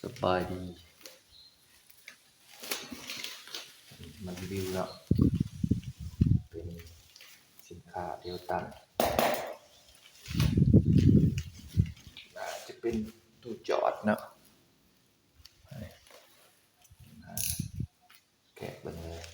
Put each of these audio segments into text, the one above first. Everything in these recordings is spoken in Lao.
ສະບາຍດີ ມາຣີວິວເນາະ ເປັນສິນຄ້າເດວຕັນ ໜ້າຈະເປັນຕູ້ຈອດເນາະ ແກະເບິ່ງເລີຍ.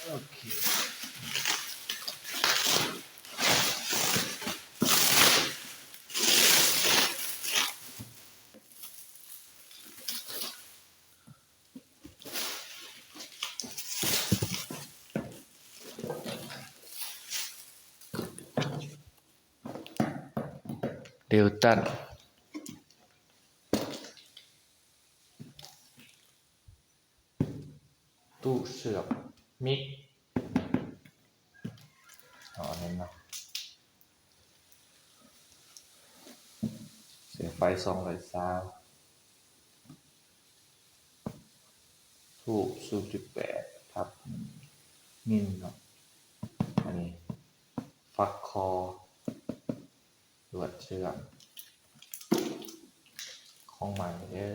ໂອເຄ ເດວຕັນ ຕູ້ເຊື່ອມມິກ ເອົາອັນນີ້ເນາະ ສາຍໄຟສອງຮ້ອຍຊາວ ທູບສູນຈຸດແປດ ທັບມິນເນາະ ອັນນີ້ຝັກຄໍ ລວດເຊື່ອມ ຂອງໃໝ່ເດີ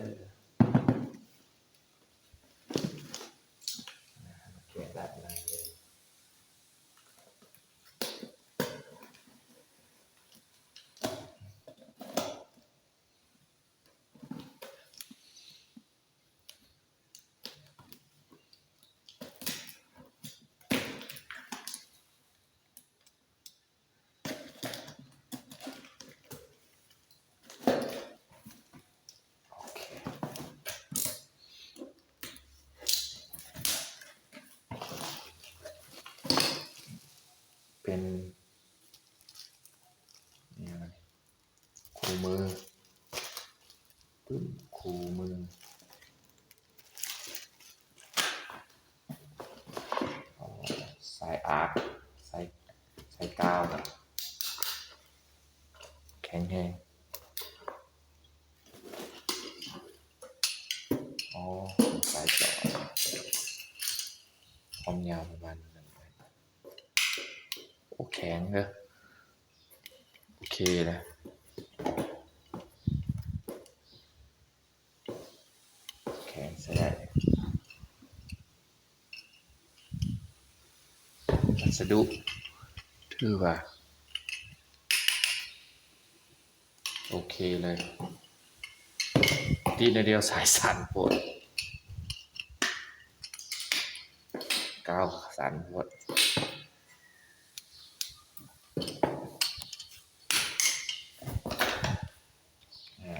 ແກະດ້ານໃນເລີຍ. ໂອເຄ ເປັນ ອີ່ຫຍັງ ຄູ່ມື ປຶ້ມ ຄູ່ມື ສາຍອາກ ສາຍ ສາຍກາວນະ ແຂງແຮງ ອໍ ສາຍຈອດ ຄວາມຍາວປະມານນັ້ນ ໂອ້ ແຂງເດີ ໂອເຄເລີຍ ແຂງໃຊ້ໄດ້ ວັດສະດຸ ຖືວ່າ ໂອເຄເລີຍ ຕິດໜ້ອຍດຽວສາຍສັ້ນໂພດ ກາວສັ້ນໂພດ ອາ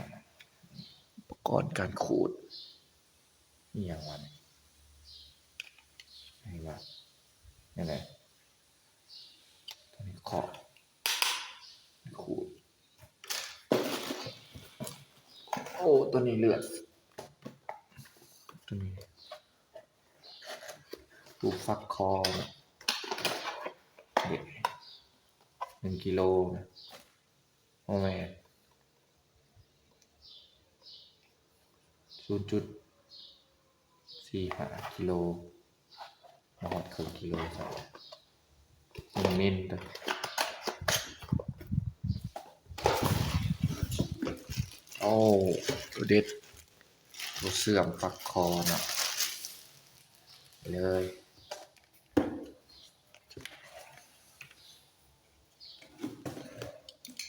ອຸປະກອນການຂູດ ອີ່ຫຍັງວະນີ້ ນີ້ລະ ນີ້ແຫຼະ ຕົວນີ້ເຄາະ ຂູດ ໂອ້ ຕົວນີ້ເລືອດ ຕົວນີ້ ຕູກຝັກຄໍ ເດ ໜຶ່ງກິໂລນະ ບໍ່ແມ່ນ ສູນຈຸດສີ່ຫ້າກິໂລ ບໍ່ຮອດເຄິ່ງກິໂລຊ້ຳ ໜຶ່ງມິນເດີ ໂອ້ ໂຕເດັດ ໂຕເຊື່ອມຝັກຄໍເນາະ ເລີຍ. ໂ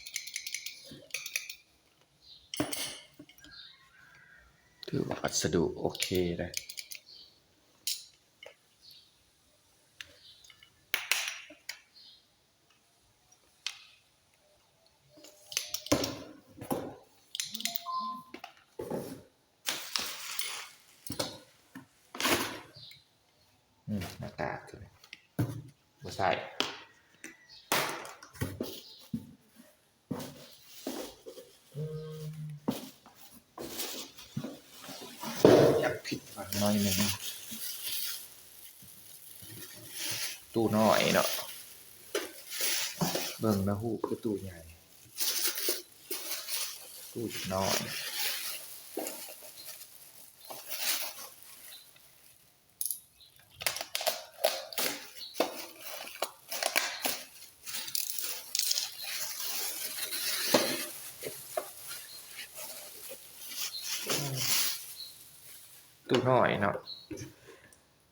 ຄືວ່າພັດສະດຸໂອເຄເດ້. ອືມ ໜ້າກາກໂຕນີ້ບໍ່ໃຊ້. ອືມ ຢາກຜິດຫວັງໜ້ອຍໜຶ່ງ. ຕູ້ນ້ອຍເນາະ ເບິ່ງນະ ຮູບຄືຕູ້ໃຫຍ່ ຕູ້ນ້ອຍ. ຕູ້ນ້ອຍເນາະ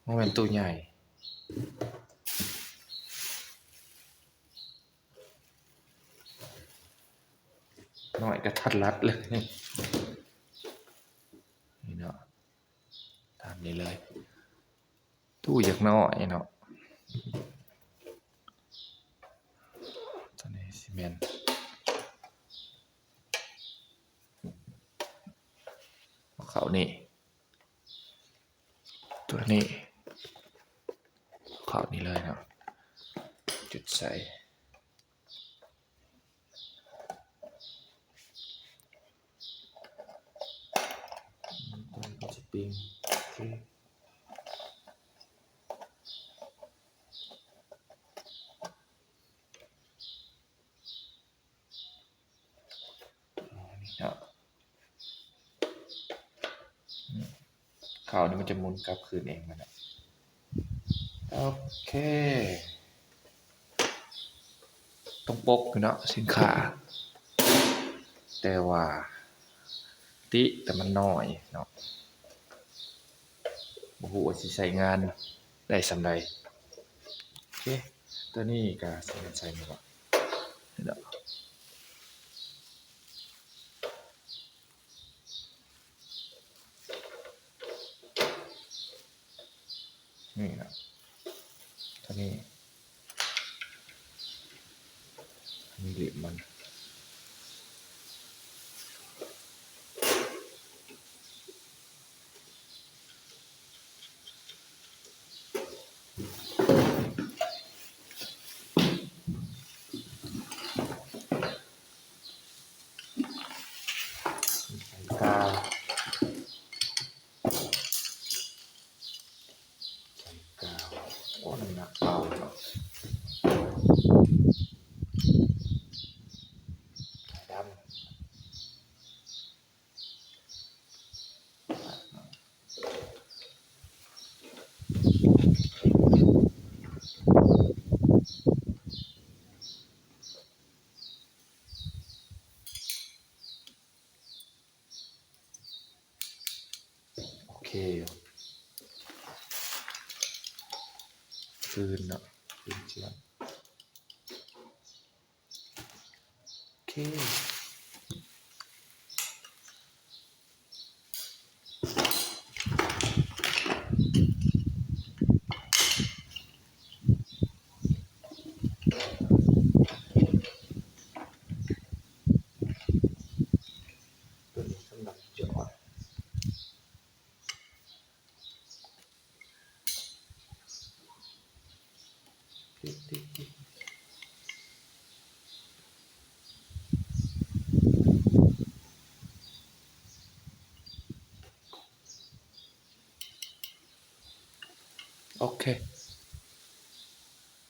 ບໍ່ແມ່ນຕູ້ໃຫຍ່. ນ້ອຍກະທັດລັດເລີຍ ນີ້ເນາະ ຕາມນີ້ເລີຍ. ຕູ້ຢາກນ້ອຍເນາະ ໂຕນີ້ຊິແມ່ນ ເຂົ້ານີ້ ໂຕນີ້ເຂົ້ານີ້ເລີຍເນາະ ຈຸດໃສ່ ໂຕນີ້ກະຊິປິງ ໂອເຄ. ເຂົ້ານີ້ມັນຈະໝູນກັບຄືນເອງມັນນະ ໂອເຄ. ຕົງປົກຢູ່ເນາະສິນຄ້າ ແຕ່ວ່າຕິ ແຕ່ມັນນ້ອຍເນາະ ບໍ່ຮູ້ວ່າຊິໃຊ້ງານໄດ້ສ່ຳໃດ. ໂອເຄ ໂຕນີ້ກະໃສ່ ໃສ່ນີ້ເນາະ ນີ້ເນາະ. ນີ້ນະ ໂຕນີ້ ອັນນີ້ເລັບມັນ. ໃສ່ກາວ ໃສ່ກາວ ໂອ້ ໜັກເບົາເນາະ ກາວດຳ. ໂອເຄ ຟືນເນາະ ຟືນເຊື່ອມ. ໂອເຄ ໂຕນີ້ສຳລັບຈອດ. ໂອເຄ